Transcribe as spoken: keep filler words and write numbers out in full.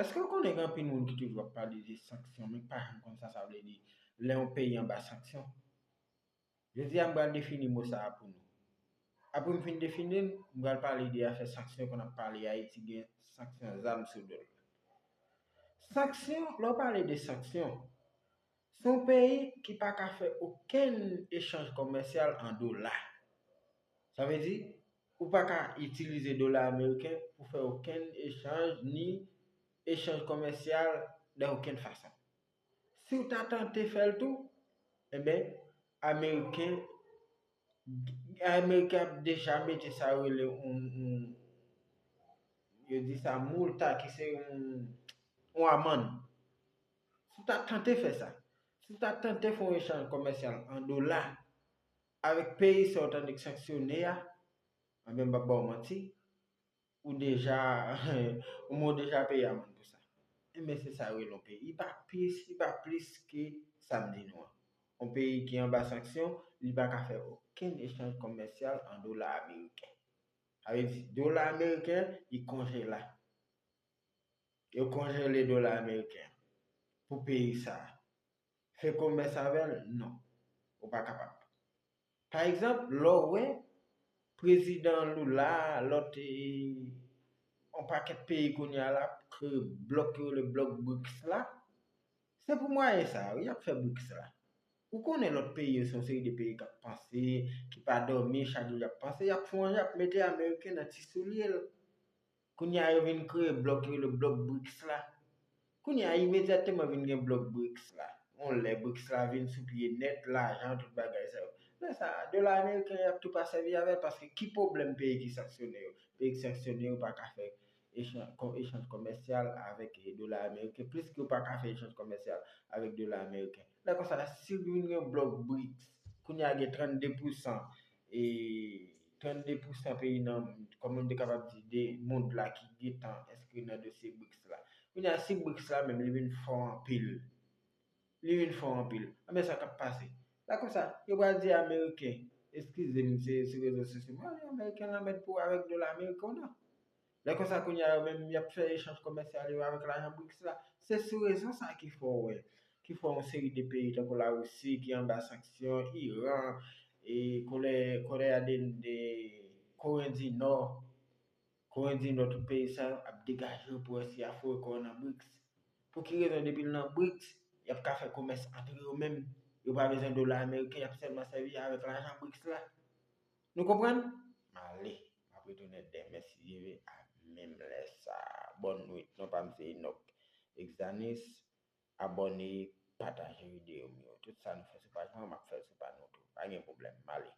Èske w konnen gen anpil moun ki toujou ap pale de sanksyon, men ki pa janm konn sa sa vle di lè yon peyi anba sanksyon? Jodi a, m pral defini mo sa a pou nou. Apre m fin defini l, m pral pale de afè sanksyon kon ap pale Ayiti gen sanksyon zam sou do l. Sanksyon, lè w pale de sanksyon, se yon peyi ki pa ka fè okenn echanj komèsyal an dola. Sa vle di, ou pa ka itilize dola ameriken pou fè okenn echanj, ni echanj komèsyal de okenn fason. Si w ta tante fè l tou, enben, ameriken, ameriken ap deja mete sa yo rele yon, yon, yo di sa multa, ki se yon, yon amann. Si w ta tante fè sa, si w ta tante fè yon echanj komèsyal an dola avèk peyi sa w tande k sanksyone a, enben, m p ap ba w manti, ou deja, ou deja peye amann pou sa. Enben, se sa yo rele yon peyi. Li pa plis, li pa plis ke sa m di nou an. Yon peyi ki anba sanksyon, li pa ka fè okenn echanj komèsyal an dola ameriken. Sa vle di, dola ameriken, li konjela. Yo konjele dola ameriken pou peyi sa a. Fè komès avè l? Non. Ou pa kapab. Pa egzanp, lè w wè prezidan Lula, lòt, e, yon pakèt peyi kounye a la, kreye blòk yo rele blòk brics la, se pou mwayen sa a, wi, y ap fè brics la. Ou konnen lòt peyi yo, se yon seri de peyi k ap panse, ki pa dòmi, chak jou y ap panse, y ap fè yon, y ap mete ameriken nan ti soulye l. Kounye a, yo vin kreye blòk yo rele blòk brics la. Kounye a, imedyatman vin gen blòk brics la. Yon lè brics la vin sou pye nèt, lajan, tout bagay sa yo. Lè sa a, dola ameriken y ap tou pa sèvi avè l, paske ki pwoblèm peyi ki sanksyone yo? Peyi ki sanksyone yo pa ka fè echanj, kon, echanj komèsyal avèk, e, dola ameriken, plis ke yo pa ka fè echanj komèsyal avèk dola ameriken. Lè konsa, si vin gen blòk brics, kounye a gen trannde pousan, e, trannde pousan peyi nan, kòman m te kapab di, de mond la ki gentan enskri nan dosye brics la. Kounye a, si brics la menm, li vin fò anpil. Li vin fò anpil. Anben, sa k ap pase? Lè konsa, yo pral di ameriken, eskize m, se sou rezo sosyo, mwen di ameriken lanmèd pou avèk dola ameriken w nan. Lè konsa, kounye a, yo menm, y ap fè echanj komèsyal yo avèk lajan brics la. Se sou rezon sa ki fè w wè, ki fè yon seri de peyi tankou Larisi ki anba sanksyon, Iran, e Kore, Kore a de, de, Kore di Nò, Kore di Nò, tout peyi sa yo ap degaje yo pou wè si y a foure kò yo nan brics. Pou ki rezon depi l nan brics, y ap ka fè komès antre yo menm, yo pa bezwen dola ameriken, y ap sèlman sèvi avèk lajan brics la. Nou konprann? M ale, m ap retounen demen si Dye vle, a menm lè sa a. Bòn nwit, non pa m se Enock Exanis. Abòne, pataje videyo m yo. Tout sa nou fè sou paj mwen, m ap fè l sou pa nou tou. Pa gen pwoblèm, m ale.